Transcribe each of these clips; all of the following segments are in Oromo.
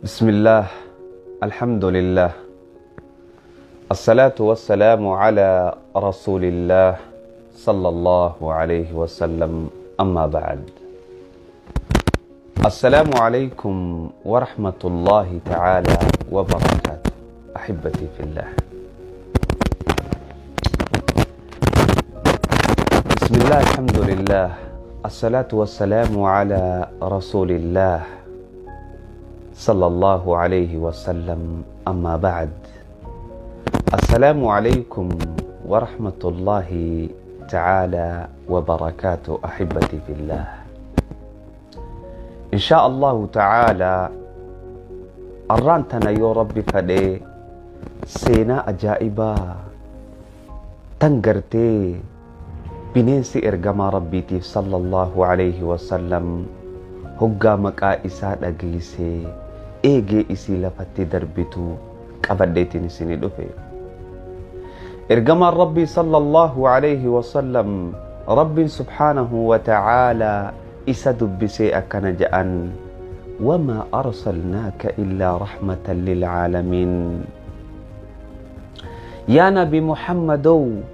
بسم الله، الحمد لله، الصلاة والسلام على رسول الله صلى الله عليه وسلم، أما بعد. السلام عليكم ورحمة الله تعالى وبركاته. أحبتي في الله، بسم الله، الحمد لله، الصلاة والسلام على رسول الله صلى الله عليه وسلم، أما بعد. السلام عليكم ورحمة الله تعالى وبركاته. أحبتي في الله، إن شاء الله تعالى arraan tana yoo Rabbi fedhe seenaa ajaa'ibaa tan gartee bineensi ergamaa Rabbiitiif صلى الله عليه وسلم hoggaa maqaa isaa dhageessee eegee isii lafatti darbitu qabadheetiin isinii dhufe. Ergamaan Rabbii صلى الله عليه وسلم Rabbiin سبحانه وتعالى isa dubbisee akkana je'an: وما أرسلناك إلا رحمة للعالمين. Yaa Nabi Muhammadow,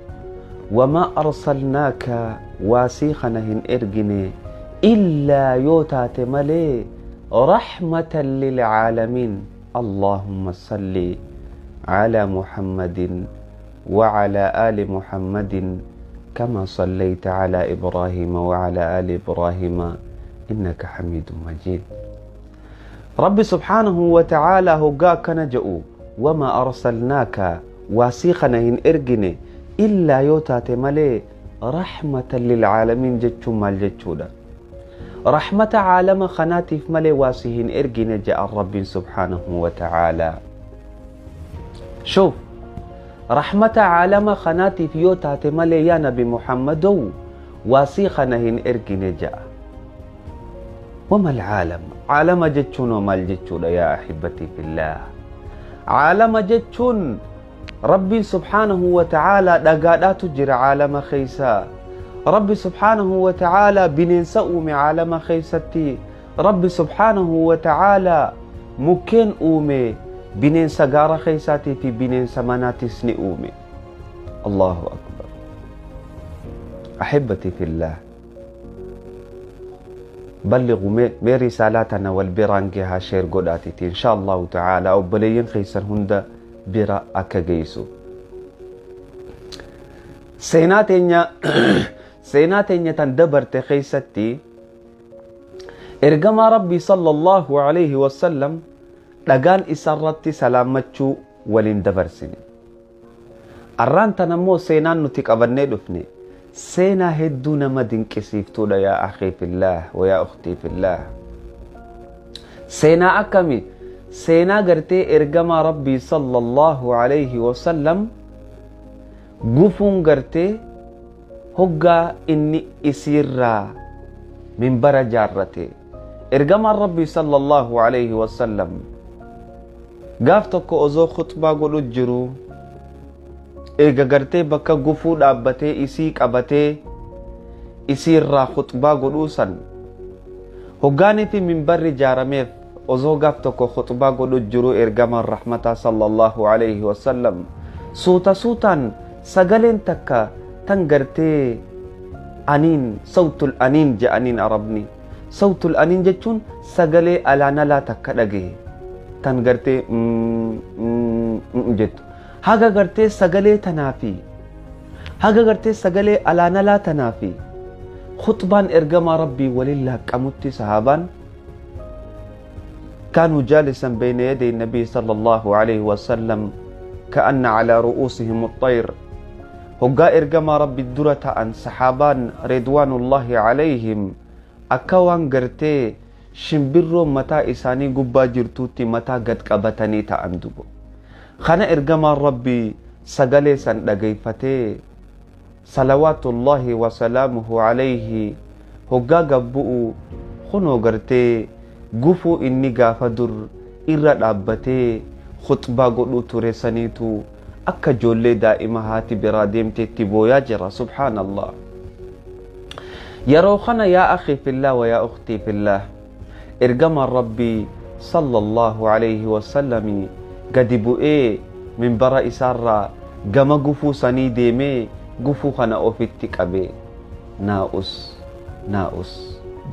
وما أرسلناك waa si kana hin ergine إلا yoo taate malee رحمة للعالمين. اللهم صل على محمد وعلى آل محمد كما صليت على إبراهيم وعلى آل إبراهيم إنك حميد مجيد. Rabbi سبحانه وتعالى hoggaa akkana je'u: وما أرسلناك waa si kana hin ergine إلا yoo taate malee رحمة للعالمين jechuun maal jechuudha? Rahmata caalama kanaatiif malee waa si hin ergine je'an Rabbiin سبحانه وتعالى. شوف، rahmata caalama kanaatiif yoo taate malee yaa Nabi Muhammadow waa si kana hin ergine je'a. وما العالم? Caalama jechuun maal jechuudha يا أحبتي في الله? Caalama jechuun Rabbiin سبحانه وتعالى dhagaadhaatu jira caalama keeysa. Rabbi سبحانه وتعالى bineensa uume caalama keeysatti. Rabbi سبحانه وتعالى mukkeen uume, bineensa gaara keeysaatii fi bineensa manaatis ni uume. الله أكبر. أحبتي في الله، بلغوا mee risaalaa tana wal biraan gahaa, share godhaatiti إن شاء الله تعالى obboleeyyan keeysan hunda bira akka geessu. Seenaa teenya tan dabarte keeysatti ergamaa Rabbii صلى الله عليه وسلم dhagaan isarratti salaammachuu waliin dabarsine. Arraan tan ammoo seenaan nuti qabannee dhufne seenaa hedduu nama dinqisiiftuudha يا أخي في الله ويا أختي في الله. Seenaa akkami? Seenaa gartee ergamaa Rabbii صلى الله عليه وسلم gufuun gartee hoggaa inni isiirraa minbara jaarrate. Ergamaan Rabbii صلى الله عليه وسلم gaaf tokko osoo khutbaa godhu jiru eega gartee bakka gufuu dhaabbatee isii qabatee isiirraa khutbaa godhuu san hoggaanii fi minbarri jaarameef osoo gaaf tokko khutbaa godhu jiru ergamaan rahmataa صلى الله عليه وسلم suuta suutaan sagaleen takka tan gartee أنين، صوت الأنين je'aniin Arabni. صوت الأنين jechuun sagalee alaanalaa takka dhagaye tan gartee jettu. Haga gartee sagalee tanaa fi haga gartee sagalee alaanalaa tanaa fi khutbaan ergamaa Rabbii waliin laaqqamutti sahaabaan كانوا جالسا بين يدي النبي صلى الله عليه وسلم كأن على رؤوسهم الطير. Hoggaa ergamaa Rabbi dura ta'an sahaabaan رضوان الله عليهم akka waan gartee shimbirroon mataa isaanii gubbaa jirtuutti mataa gad qabatanii ta'an dubo. Kana ergamaan Rabbii sagalee san dhageeffatee صلوات الله وسلامه عليه hoggaa gabbu'u kunoo gartee gufuu inni gaafa dur irra dhaabbatee khutbaa godhuu ture saniitu akka ijoollee daa'ima haati biraa deemteetti booyaa jira. سبحان الله. Yeroo kana يا أخي في الله ويا أختي في الله ergamaan Rabbii sallallahu alayhi wasallami gadi bu'ee minbara isaarraa gama gufuu sanii deemee gufuu kana ofitti qabee naa'us naa'us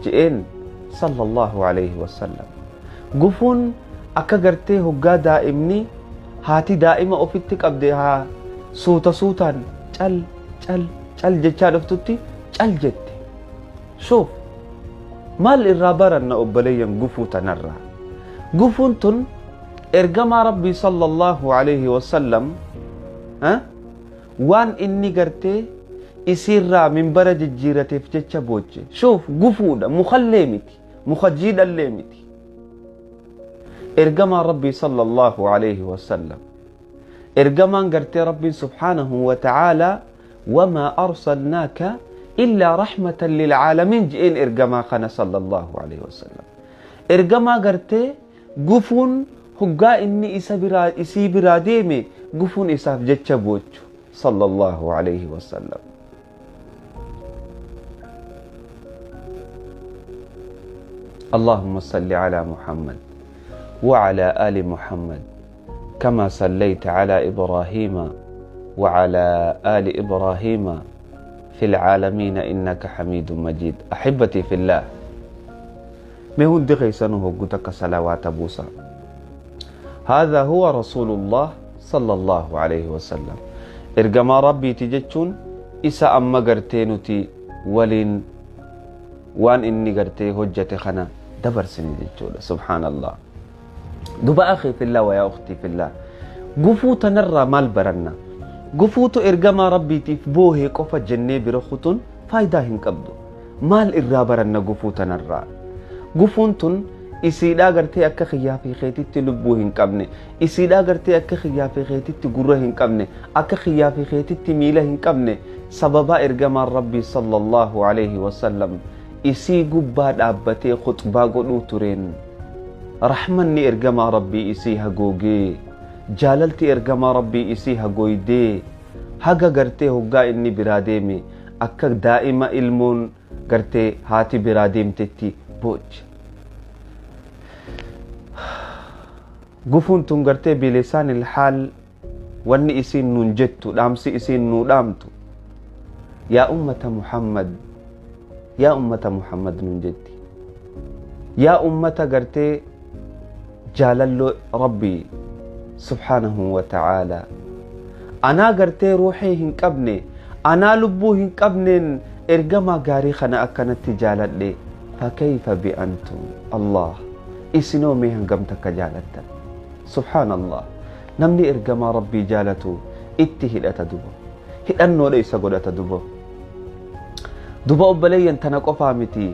je'een sallallahu alayhi wasallam. Gufuun akka gartee hoggaa daa'imni haati daa'ima ofitti qabde haa suuta suutaan cal cal cal jechaa dhuftutti cal jette. Shuuf maal irraa baranna obboleeyyan gufuu tanarraa? Gufuun tun ergamaa Rabbii sallallahu alayhi wasallam waan inni gartee isiirraa minbara jijjiirateef jecha booche. Shuuf gufuudha, mukallee miti, muka jiidhallee miti. Ergamaa Rabbii sallallahu alayhi wasallam ergamaan gartee Rabbiin subhaanahu wa ta'aalaa wamaa arsalnaaka illaa rahmatan lilcaalamiin je'een ergamaa kana sallallahu alayhi wasallam. Ergamaa gartee gufuun hoggaa inni isa biraa isii biraa deeme gufuun isaaf jecha boochu sallallahu alayhi wasallam. اللهم صل على محمد وعلى آل محمد كما صليت على إبراهيم وعلى آل إبراهيم في العالمين إنك حميد مجيد. أحبتي في الله، مهون دغيسنه قتك صلوات بوسى. هذا هو رسول الله صلى الله عليه وسلم. إرجما ربي تجتشون إسا أما قرتينتي ولين وان إني قرتي هجتي خنا دبر سني جتشون. سبحان الله. دوبا أخي في الله ويا أختي في الله، قفو تنرى مال برنا قفوتو إرجما ربي تفبوه قفا جنة برخوتون فايدة هنكبدو مال إرى برنا قفو تنرى قفونتون isiidhaa gartee akka xiyyaa fi keetitti lubbuu hin qabne, isiidhaa gartee akka xiyyaa fi keetitti gurra hin qabne, akka xiyyaa fi keetitti miila hin qabne, sababa ergamaan Rabbii sallallahu alayhi wasallam isii gubbaa dhaabbatee khuxbaa godhuu tureen rahmanni ergamaa Rabbii isii hagoogee, jaalalti ergamaa Rabbii isii hagooydee, haga gartee hoggaa inni biraa deeme akka daa'ima ilmoon gartee haati biraa deemtetti booche. Gufuun tun gartee bilisaan ilhaal wanni isiin nuun jettu, dhaamsi isiin nuu dhaamtu, yaa ummata Muhammad, yaa ummata Muhammad nuun jetti, yaa ummata gartee jaalalloo Rabbii subhaanahu wa ta'aalaa, anaa gartee ruuxii hin qabne, anaa lubbuu hin qabneen ergamaa gaarii kana akkanatti jaaladhe, fakayfa bi antum Allah, isinoo mee hangam takka jaalattan? Subhaanallah. Namni ergamaa Rabbii jaalatu itti hidhata duba, hidhannoodha isa godhata duba. Duba obboleeyyan tana qofaa miti,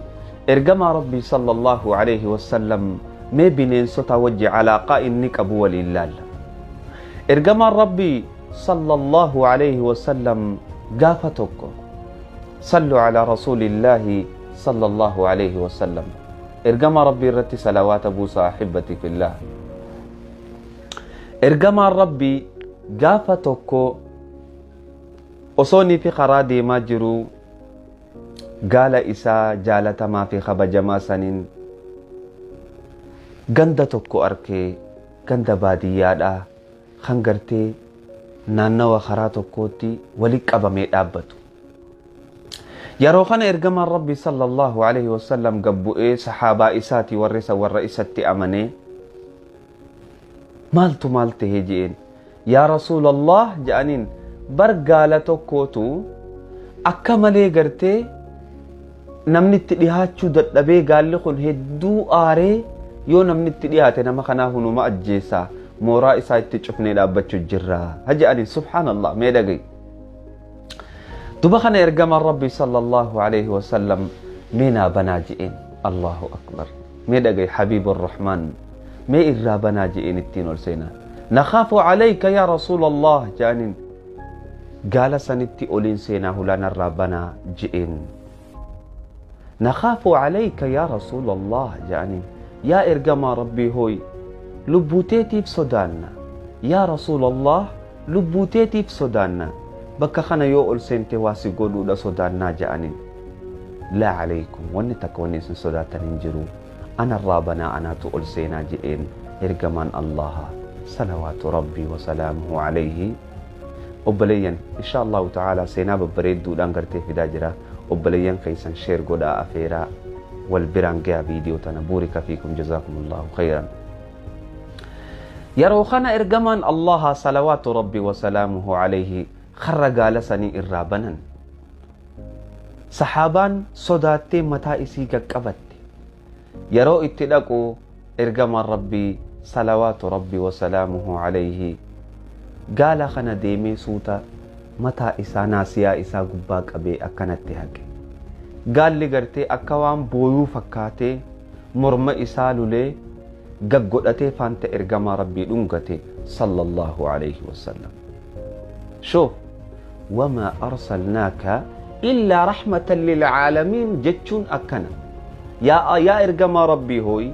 ergamaa Rabbii sallallahu alayhi wasallam mee bineensota wajji calaaqaa inni qabu waliin laalla. Ergamaan Rabbii sallallahu alayhi wasallam gaafa tokko sallu ala rasuulillaahi sallallahu alayhi wasallam, ergamaa Rabbii irratti salawaata buusaa ahibbati fillah. Ergamaan Rabbii gaafa tokko osoo inni fi karaa deemaa jiru gaala isaa jaalatamaa fi kabajamaa saniin ganda tokko arkee, ganda baadiyyaadhaa kan gartee naannawa karaa tokkootti walitti qabamee dhaabbatu. Yeroo kana ergamaan Rabbii sallallahu alayhi wasallam gabbu'ee sahaabaa isaati warra isa warra isatti amanee maaltu maal tahee je'een, yaa Rasuulallah je'aniin, bar gaala tokkootu akka malee gartee namni itti dhihaachuu dadhabee gaalli kun hedduu aaree yoo namni itti dhihaate nama kanaa hunuma ajjeesaa, mooraa isaa itti cufnee dhaabbachuu jirra je'aniin. Subhaanallah. Mee dhaga'i. Duba kana ergamaan Rabbii sallallahu alayhi wasallam mee naa banaa je'een. Allahu akbar. Mee dhaga'i Habiibur Rahmaan, mee irraa banaa je'een ittiin ol seenaa. Nakhaafu alayka yaa Rasuulallah je'aniin, gaala sanitti oliin seenaa hulaanarraa banaa je'een. Nakhaafu alayka yaa Rasuulallah je'aniin, yaa ergamaa Rabbii hooy lubbuu teetiif sodaanna, yaa Rasuulallah lubbuu teetiif sodaanna, bakka kana yoo ol seente waa si godhuudha sodaannaa je'aniin. Laa alaykum, wanni takka wanni isin sodaatan hin jiru, Anarraa banaa, anaatu ol seenaa je'een ergamaan Allaha salawaatu rabbii wasalaamuhu alayhi. Obboleeyyan, insha Allahu ta'ala seenaa babbareedduudhaan gartee fidaa jira. Obboleeyyan keessan share godhaa, afeeraa, wal biraan gayaa viidiyoo tana. Buurika fiikum, jazaakumullahu khayran. Yeroo kana ergamaan Allaha salawaatu rabbii wasalaamuhu alayhi karra gaala sanii irraa banan. Saxaabaan sodaattee mataa isii gaqqabatte. Yeroo itti dhaqu ergamaan rabbii salawaatu rabbii wasalaamuhu alayhi gaala kana deemee suuta mataa isaa naasiyaa isaa gubbaa qabee akkanatti haqe. Gaalli gartee akka waan booyuu fakkaatee morma isaa lulee gaggodhatee faanta ergamaa rabbii dhungate sallallahu alayhi wasallam. Shuf, wamaa arsalnaaka illaa rahmatan lilcaalamiin jechuun akkana. Yaa ergamaa rabbii hooy,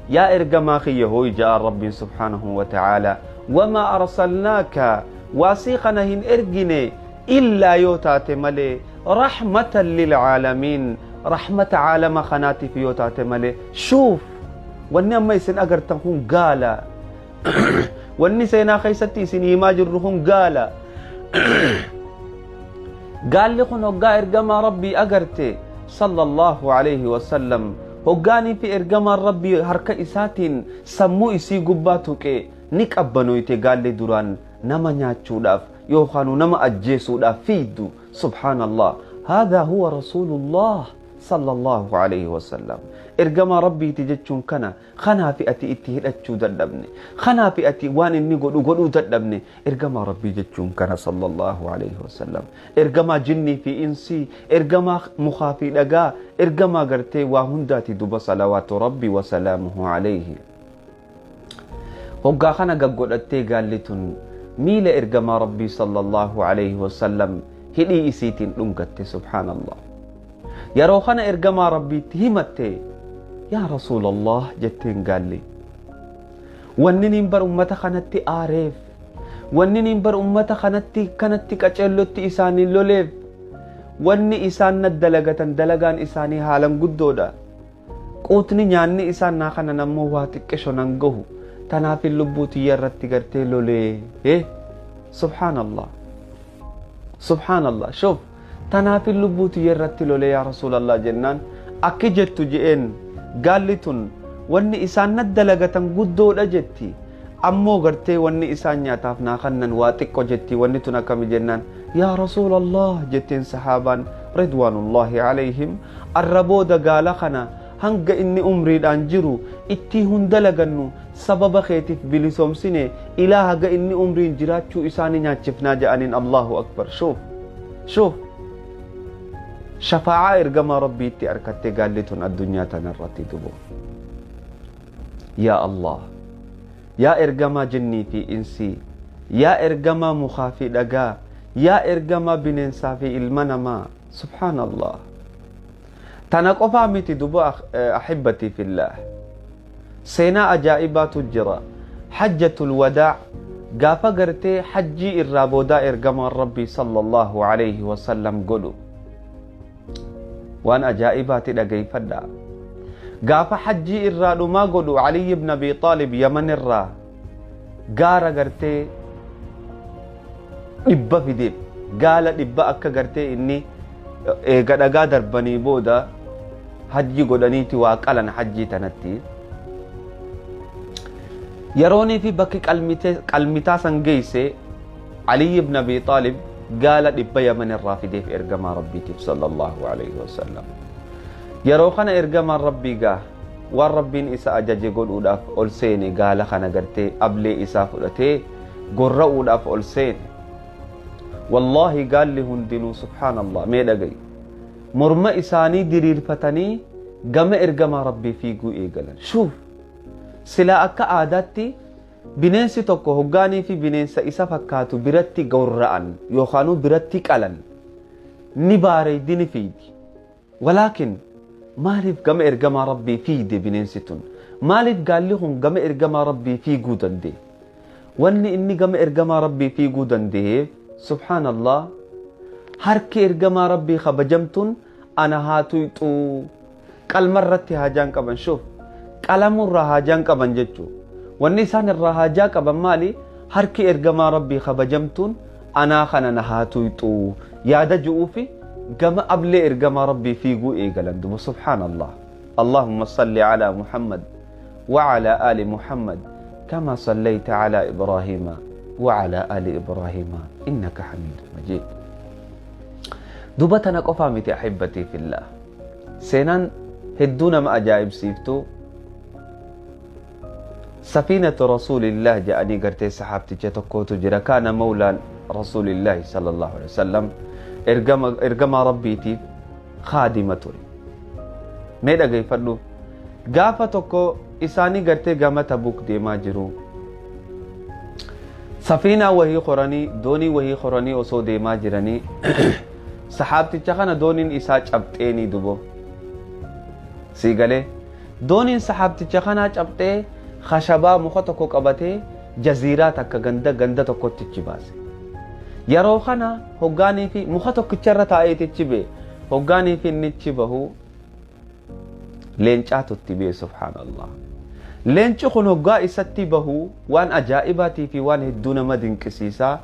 yaa ergamaa kiyya hooy, ja'a rabbiin subhaanahu wa ta'aalaa, wamaa arsalnaaka, waasii kana hin ergine, illaa yoo taate malee, rahmatan lilcaalamiin, rahmata caalama kanaatiif yoo taate malee. Shuuf, wanni amma isin agartan kun gaala. Wanni seenaa keessatti isin himaa jirru kun gaala. Gaalli kun hoggaa ergamaa rabbii agarte sallallahu alayhi wasallam, hoggaanii fi ergamaan rabbii harka isaatiin sammuu isii gubbaa tuqe, ni qabbanoyte. Gaalli duraan nama nyaachuudhaaf yookaan nama ajjeesuudhaaf fiiddu, subhaanallah, haadhaa huwa rasuulullah sallallahu alayhi wasallam. Ergamaa rabbiiti jechuun kana. Kanaafi ati itti hidhachuu dadhabne, kanaafi ati waan inni godhu godhuu dadhabne. Ergamaa rabbii jechuun kana sallallahu alayhi wasallam, ergamaa jinnii fi insii, ergamaa mukaa fi dhagaa, ergamaa gartee waa hundaati duba, salawaatu rabbii wasalaamuhu alayhi. Hoggaa kana gaggodhattee gaalli tun miila ergamaa rabbii sallallahu alayhi wasallam hidhii isiitiin dhungatte. Subhaanallah, yeroo kana ergamaa rabbiitti himatte. Yaa rasuulallah, jetteen gaalli, wanni niin bar ummata kanatti aareef, wanni niin bar ummata kanatti qaceellotti isaanii loleef, wanni isaan na dalagatan dalagaan isaanii haalan guddoodha. Quutni nyaanni isaan naa kanan ammoo waa xiqqisho nan gahu. Tanaafin lubbuu tiyya irratti gartee lolee. Subhaanallah, subhaanallah, shuf, tanaafin lubbuu tiyya irratti lolee yaa rasuulallah jennaan, akki jettu je'een. Gaalli tun wanni isaan na dalagatan guddoodha jetti, ammoo gartee wanni isaan nyaataaf naa kannan waa xiqqo jetti. Wanni tun akkami jennaan, yaa rasuulallah, jetteen sahaabaan ridwaanullahi alayhim, arra booda gaala kana hanga inni umriidhaan jiru ittii hun dalagannu. Sababa keetiif bilisoomsine, ilaa haga inni umriin jiraachuu isaanii nyaachifnaa jedhaniin. Allahu akbar! Shuuf, shuuf, shafaa'aa ergamaa rabbiitti arkatte gaalli tun addunyaa tanarratti dubu. Yaa Allah, yaa ergamaa jinnii fi insii, yaa ergamaa mukaa fi dhagaa, yaa ergamaa bineensaa fi ilma namaa, subhaanallah. Tana qofaa miti duba, ahibbatii fillah, seenaa ajaa'ibaatu jira. Hajjatul wadaa, gaafa gartee hajjii irraa boodaa ergamaan rabbii sallallahu alayhi wasallam godhu waan ajaa'ibaati dhageeyfadha. Gaafa hajjii irraa dhumaa godhu, Aliy ibn Abi Xaalib Yaman irraa gaara gartee 100 fideef, gaala 100, akka gartee inni eega dhagaa darbanii booda hajji godhaniiti waa qalan. Hajjii tanatti yeroonii fi bakki qalmitaa san geeyse, Aliy ibn Abi Xaalib gaala 100 Yaman irraa fideef ergamaa rabbiitiif sallallahu alayhi wasallam. Yeroo kana ergamaan rabbii gaa waan rabbiin isa ajaje godhuudhaaf ol seene. Gaala kana gartee ablee isaa fudhatee gorra'uudhaaf ol seene. Wallaahi, gaalli hundinuu, subhaanallah, mee dhagayi, morma isaanii diriirfatanii gama ergamaa rabbii fiiguu eegalan. Shuuf, silaa akka aadaatti bineensi tokko hoggaanii fi bineensa isa fakkaatu biratti gorra'an yookaanuu biratti qalan ni baareeydi, ni fiidi. Walaakin maaliif gama ergamaa rabbii fiide bineensi tun? Maaliif gaalli kun gama ergamaa rabbii fiiguu danda'e? Wanni inni gama ergamaa rabbii fiiguu danda'eef, subhaanallah, harki ergamaa rabbii kabajamtuun ana haa tuyxuu qalma irratti haajaan qaban. Shuuf, Qalamurraa haajaan qaban jechuu. Wanni isaan irraa haajaa qaban maali? Harki ergamaa rabbii kabajamtuun anaa kana na haa tuyxuu yaada ji'uu fi gama ablee ergamaa rabbii fiiguu eegalan duba. Subhaanallah. Allahumma salli calaa Muhammad وعلى آل محمد كما صليت على إبراهيم وعلى آل إبراهيم إنك حميد مجيد. دوبتنا قفامتي أحبتي في الله، سينان هدونا ما أجائب سيفتو. سفينة رسول الله جاءني قرتي سحابتي جتكوتو جرا، كان مولى رسول الله صلى الله عليه وسلم إرقم ربيتي خادمة تري ميدا قيفلو قافة تكو إساني قرتي قامة تبوك ديما جرو. سفينة وهي خراني دوني وهي خراني وصو ديما جراني. صحابتي تخانا دونين إسا چبتيني دوبو سيغالي دونين صحابتي تخانا چبتي خشبا مخطكو قبتي جزيرة تكا غندا غندا تكو تچباسي. يرو خنا هوغاني في مخطكو چرة تاي تچبه هوغاني في نچبهو لينچاتو تبه. سبحان الله. لينچو خن هوغا إساتي بهو وان أجائباتي في وان هدونا مدن كسيسا.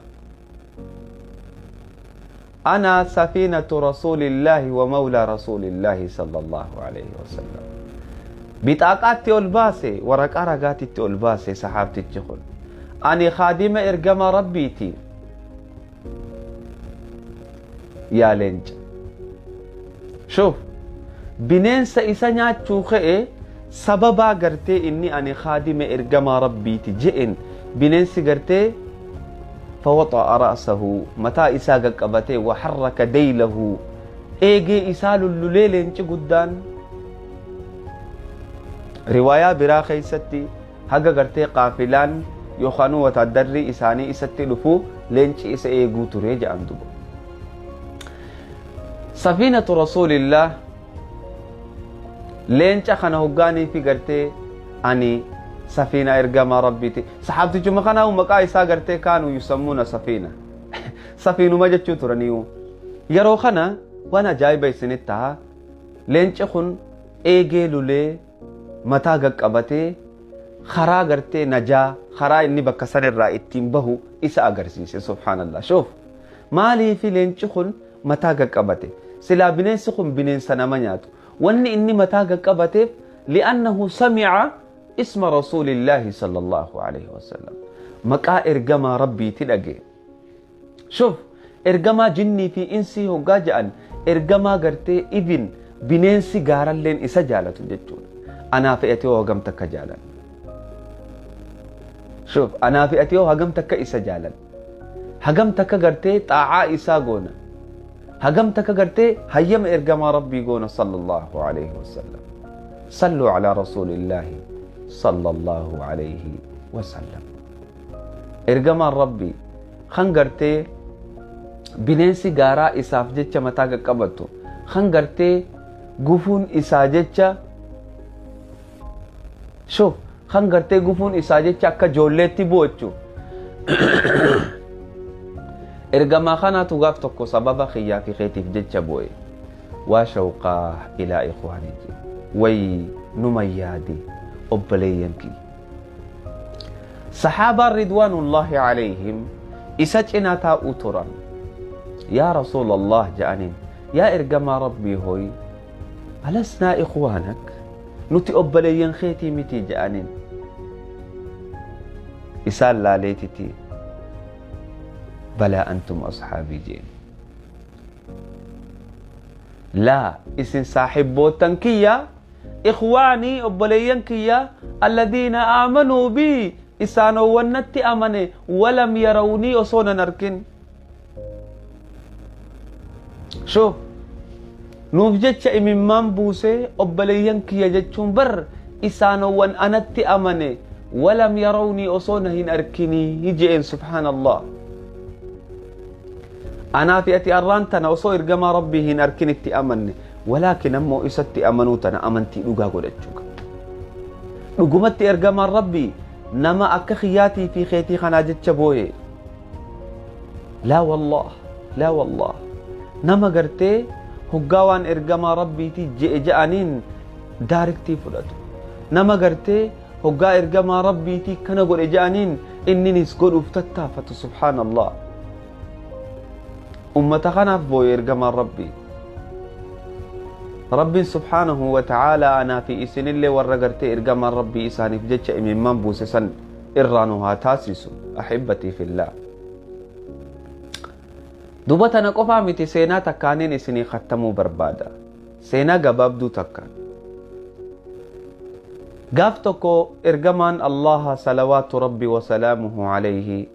أنا سفينة رسول الله ومولى رسول الله صلى الله عليه وسلم. بطاقاتي الباسي ورقة رقاتي الباسي سحابتي تشخل. أني خادمة إرقم ربيتي يا لينج. شوف بننسى إسانيا تشوخي سببا قرتي إني أني خادمة إرقم ربيتي جئن بننسى قرتي. فوطأ رأسه متى إساق قبته وحرك ديله إيجي إسال الليل إنش قدان. رواية براخي ستي هقا قرتي قافلان يخانو وتدري إساني إستي لفو لينش إسا إيجو تريج عندو. سفينة رسول الله لينش خانه هقاني في قرتي أني سفينة إرقام ربيتي. صحابتي جمع خنا ومقا إسا قرتي كانوا يسمون سفينة. سفينة ما جتشو ترانيو يرو خنا وانا جايبة سنتها لينش خن إيجي لولي متى قبتي خرا قرتي نجا خرا إني بكسر الرائتين بهو إسا أقرسيسي. سبحان الله. شوف مالي في لينش خن متى قبتي سلا بنين سخن بنين سنمانياتو واني إني متى قبتي لأنه سمع اسم رسول الله صلى الله عليه وسلم. مكا إرقما ربي تلقي. شوف إرقما جني في إنسي هو قاجأن إرقما قرتي إذن بننسي قارا لين إسا جالة جتون. أنا فئتي وهقمتك جالا. شوف أنا فئتي وهقمتك إسا جالا هقمتك قرتي طاعة إسا قونا هقمتك قرتي هيم إرقما ربي قونا صلى الله عليه وسلم. صلوا على رسول الله صلى الله عليه وسلم. إرقما ربي خنقرتي بننسي قارا إساف جتشا متاقا قبطو خنقرتي قفون إسا جتشا. شوف خنقرتي قفون إسا جتشا أكا جوليتي بوچو. إرقما خانا تغاف تكو سببا خيا في خيتي في جتشا بوي وشوقاه إلى إخواني وي نميادي أبلينكي. صحابة رضوان الله عليهم إساتنا تاوترا يا رسول الله جانين يا إرقما ربي هوي ألسنا إخوانك نتي أبليين خيتي متي جانين إسال لا ليتتي بلا أنتم أصحابي جين لا إسن صاحب بوتنكية إخواني أبلينكية الذين آمنوا بي إسانو ونتي أمني ولم يروني أصونا نركن. شوف نوف جتش إمام بوسي أبلينكية جتشون بر إسانو ون أنتي أمني ولم يروني أصونا هن أركني يجئن. سبحان الله. أنا في أتي أرانتنا أصو إرقما ربي هن أركني أمني ولكن أمو إستي أمنوتنا أمنتي لقا قولتشوك لقمتي إرقما ربي نما أكا خياتي في خيتي خناجت شبوي. لا والله لا والله نما قرتي هقاوان إرقما ربي تي جئ جانين داركتي فلتو Nama gartee hoggaa ergamaa rabbiitii kana godhe je'aniin inninis godhuuf tattaafatu. Subhaanallah, ummata kanaaf booye ergamaan rabbii. Rabbiin subhaanahu wa ta'aalaa anaa fi isinillee warra gartee ergamaan rabbii isaaniif jecha imimmaan buuse san irraa nu haa taasisu. Ahibbatii fillah, duba tana qofaa miti, seenaa takkaaniin isinii kattamuu barbaada, seenaa gabaabduu takka. Gaaf tokko ergamaan Allaha salawaatu rabbi wasalaamuhu alayhi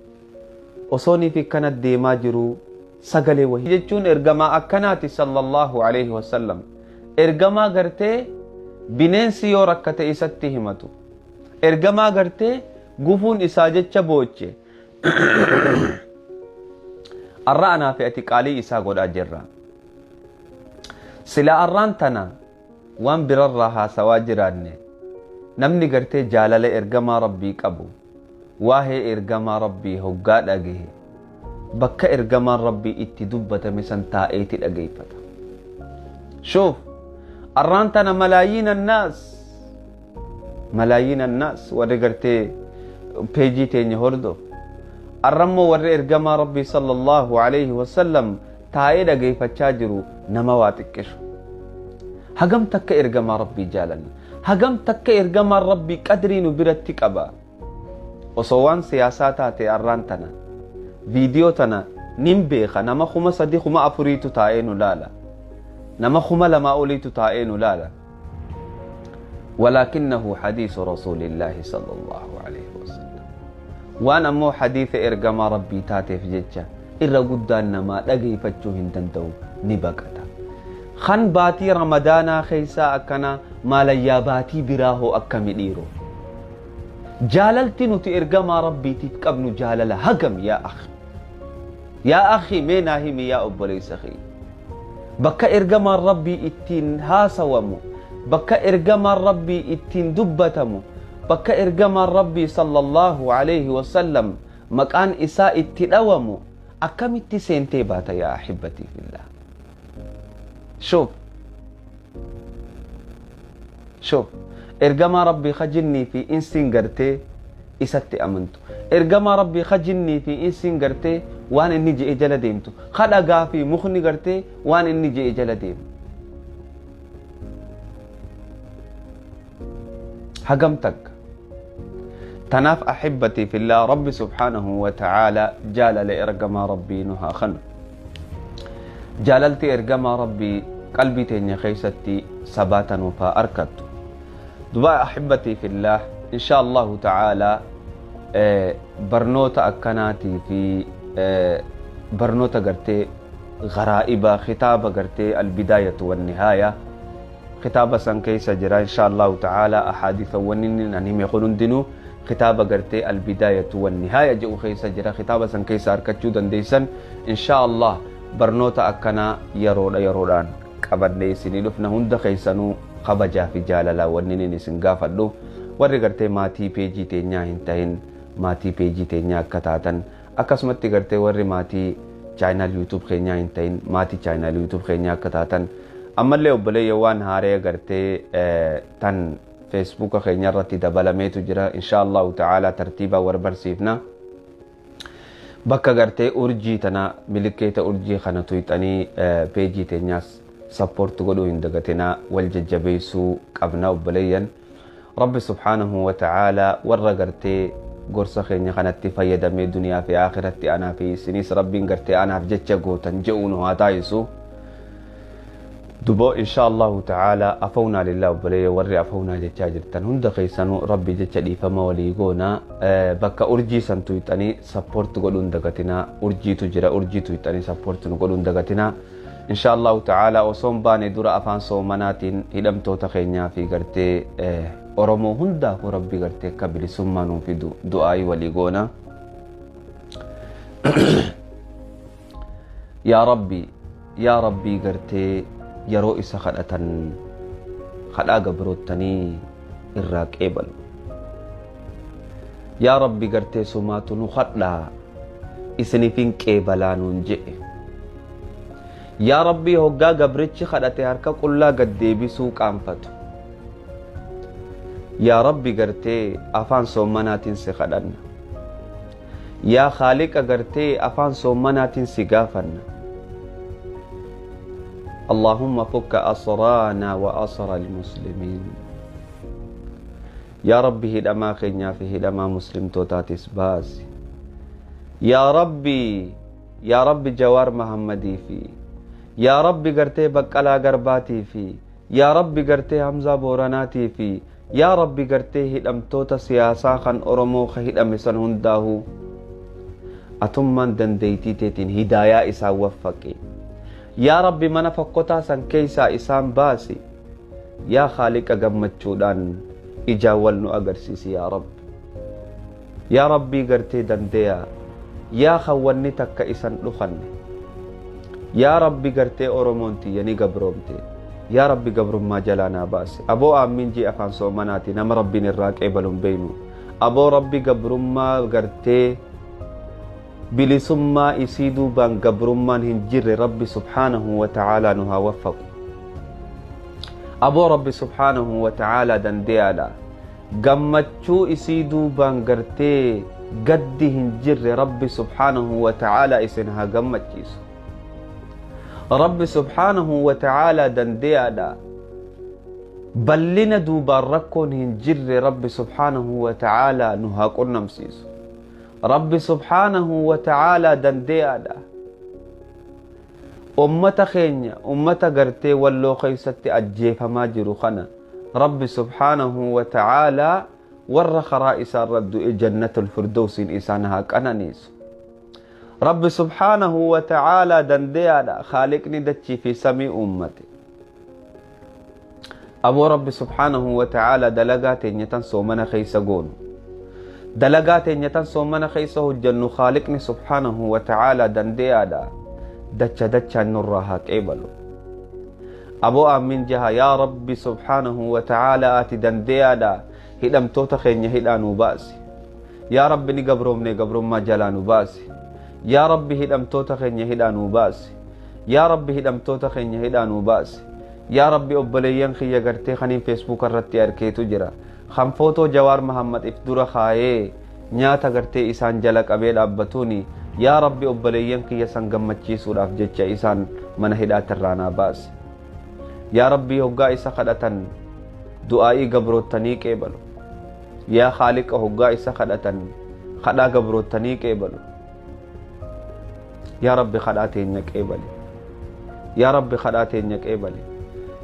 osoonii fi kana deemaa jiru sagalee wahii jechuun, ergamaa akkanaati sallallahu alayhi wasallam, ergamaa gartee bineensi yoo rakkate isatti himatu, ergamaa gartee gufuun isaa jecha booche. Arra anaa fi ati qaalii isaa godhaa jirra. Sila arraan tana waan birarraa haasawaa jiraanne, namni gartee jaalala ergamaa rabbii qabu waa'ee ergamaa rabbii hoggaa dhagahe bakka ergamaan rabbii itti dubbatame san taa'eeti dhageeffata. Shuuf, arraan tana malaayiin annaas, malaayiin annaas warri gartee peejii teenya hordof, arrammoo warri ergamaa rabbii sallallahu alayhi wasallam taa'ee dhageeffachaa jiru nama waa xiqqishu. Hagam takka ergamaa rabbii jaalanna? Hagam takka ergamaan rabbii qadrii nu biratti qaba? Osoo waan siyaasaa taate arraan tana viidiyoo tana nin beeka, nama 3000, 4000tu taa'ee nu laala, nama 2000 oliitu taa'ee nu laala. ولكنه حديث رسول الله صلى الله عليه وسلم. Waan ammoo hadiisa ergamaa rabbii taateef jecha irra guddaan namaa dhageeffachuu hin danda'u, ni baqata. Kan baatii ramadaanaa keessaa akkana maalayyaa, baatii biraa hoo akkami dhiiro? Jaalalti nuti ergamaa rabbiitiif qabnu jaalala hagam? Yaa akhi, yaa akhi, mee naa himi, yaa obboleessa kiyya, bakka ergamaan rabbii ittiin haasawamu, bakka ergamaan rabbii ittiin dubbatamu, bakka ergamaan rabbii sallallahu alayhi wasallam maqaan isaa itti dhawamu akkamitti seentee baata? Yaa ahibbatii fillah, shuuf, shuuf, ergamaa rabbii ka jinnii fi insiin gartee isatti amantu, ergamaa rabbii ka jinnii fi insiin gartee waan inni je'e jala deemtu, ka dhagaa fi mukni gartee waan inni je'e jala deemu, hagam takka? Tanaaf ahibbatii fillah, rabbi subhaanahu wa ta'aala jaalala ergamaa rabbii nu haa kanu. Jaalalti ergamaa rabbii qalbii teenya keessatti sabaata nuuf haa arkattu. Duba ahibbatii fillah, insha allahu ta'aalaa barnoota akkanaatii fi barnoota gartee garaa'iba kitaaba gartee albidaayatu wannihaaya kitaaba san keessa jira. Insha allahu ta'aalaa ahaadiisawwan inni an hime kun hundinuu kitaaba gartee albidaayatu wannihaaya jedhu keessa jira. Kitaaba san keessa argachuu dandeessan. Insha allah barnoota akkanaa yeroodha yeroodhaan qabannee isinii dhufna. Hunda keessanuu kabajaa fi jaalalaa wanni inni isin gaafadhu, warri gartee maatii peejii teenyaa hin tahin maatii peejii teenyaa akka taatan, akkasumatti gartee warri maatii channel YouTube keenyaa hin tahin maatii channel YouTube keenyaa akka taatan, ammallee obboleeyyan waan haaree gartee tan Facebooka keenya irratti dabalameetu jira. Insha allahu ta'aalaa tartiibaa war barsiifna. Bakka gartee urjii tana, milikkeeta urjii kana tuyxanii peejii teenyaas support godhuu hin dagatinaa. Wal jajjabeessuu qabna obboleeyyan. Rabbi subhaanahu wa ta'aalaa warra gartee gorsa keenya kanatti fayyadamee duniyaa fi akhiratti anaa fi isinis rabbiin gartee anaaf jecha gootan je'uu nu haa taasisu. Dubo insha allahu ta'aalaa afawnaa lillah, obboleeyyan warri afawnaa jechaa jirtan hunda keessanuu rabbi jecha dhiifama walii goona. Bakka urjii san tuyxanii support godhuu hin dagatinaa. Urjiitu jira, urjii tuyxanii support nu godhuu hin dagatinaa. Insha allahu ta'aalaa osoo hin baane dura afaan soomanaatiin hidhamtoota keenyaa fi gartee oromoo hundaafuu rabbi gartee akka bilisummaa nuu fidu du'aayii walii goona. Yaa rabbi, yaa rabbii gartee yeroo isa kadhatan kadhaa gabroottanii irraa qeebalu. Yaa rabbi gartee sumaatu nu kadhaa isiniifin qeebalaa nuun je'e. Yaa rabbii hoggaa gabrichi kadhate harka qullaa gad deebisuu qaanfatu. Yaa Rabbi, gartee afaan soommanaatiin si kadhanna. Yaa Khaaliqa, gartee afaan soommanaatiin si gaafanna. اللهم فك أسرانا وأسر المسلمين. Yaa Rabbi, hidhamaa keenyaa fi hidhamaa muslimtootatis baasi. Yaa Rabbi, yaa Rabbi, Jawaar Mahammadii fi, yaa Rabbi, gartee Baqqalaa Garbaatii fi, yaa Rabbi, gartee Hamzaa Booranaatii fi, yaa Rabbi, gartee hidhamtoota siyaasaa kan Oromoo ka hidhame san hundaahuu atummaan dandeeytii teetiin hidaayaa isaan waffaqe. Yaa Rabbi, mana fokkotaa san keeysaa isaan baasi. Yaa Khaaliqa, gammachuudhaan ijaan wal nu agarsiisi. Yaa Rabbi, yaa Rabbii gartee dandeeyaa, yaa khawwanni takka isan dhufanne, yaa Rabbi, gartee Oromoon tiyya ni gabroomte. Yaa Rabbi, gabrummaa jalaa naa baase. Aboo, aammin jee afaan soomanaati. Nama Rabbiin irraa qeebaluun beeynu. Aboo Rabbi, gabrummaa gartee bilisummaa isii duubaan gabrummaan hin jirre Rabbi subhaanahu wa ta'aalaa nu haa waffaqu. Aboo, Rabbi subhaanahu wa ta'aalaa dandeeyaadha. Gammachuu isii duubaan gartee gaddi hin jirre Rabbi subhaanahu wa ta'aalaa isin haa gammachiisu. Rabbi subhaanahu wa ta'aalaa dandeeyaadha. Ballina duubaan rakkoon hin jirre Rabbi subhaanahu wa ta'aalaa nu haa qunnamsiisu. Rabbi subhaanahu wa ta'aalaa dandeeyaadha. Ummata keenya, ummata gartee Walloo keeysatti ajjeefamaa jiru kana, Rabbi subhaanahu wa ta'aalaa warra karaa isaarra du'e jannatul firdowsiin isaan haa qananiisu. Rabbi subhaanahu wa ta'aalaa dandeeyaadha. Khaaliqni dachii fi samii uummate. Aboo, Rabbi subhaanahu wa ta'aalaa dalagaa teenya tan soomana keeysa goonu, dalagaa teenya tan soomana keeysa hojjannu, Khaaliqni subhaanahu wa ta'aalaa dandeeyaadha, dacha dachaan nurraa haa qeebalu. Aboo, aamin jaha. Yaa Rabbi subhaanahu wa ta'aalaa, ati dandeeyaadha. Hidhamtoota keenya hidhaa nuu baasi. Yaa Rabbi, ni gabroomne, gabrummaa jalaa nu baasi. Yaa Rabbi, hidhamtoota keenya hidhaa nuu baasi. Yaa Rabbi, hidhamtoota keenya hidhaa nuu baasi. Yaa Rabbi, obboleeyyan kiyya gartee kaniin Facebook irratti arkeetu jira, kan footoo Jawaar Mahammad if dura kaayee nyaata gartee isaan jala qabee dhaabbatuuni. Yaa Rabbi, obboleeyyan kiyya san gammachiisuudhaaf jecha isaan mana hidhaatirraa naa baasi. Yaa Rabbi, hoggaa isa kadhatan du'aa'ii gabroottanii qeebalu. Yaa Khaaliqa, hoggaa isa kadhatan kadhaa gabroottanii qeebalu. Yaa Rabbi, kadhaa teenya qeebali. Yaa Rabbi, kadhaa teenya qeebali.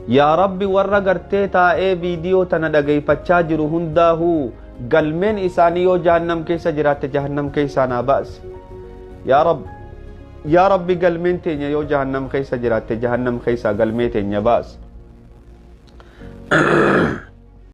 Yaa Rabbi, warra gartee taa'ee viidiyoo tana dhageeffachaa jiru hundaahuu galmeen isaanii yoo jahannam keessa jiraatte, jahannam keessaa naa baasi. Yaa Rabbi, yaa Rabbi, galmeen teenya yoo jahannam keessa jiraatte, jahannam keessaa galmee teenya baasi.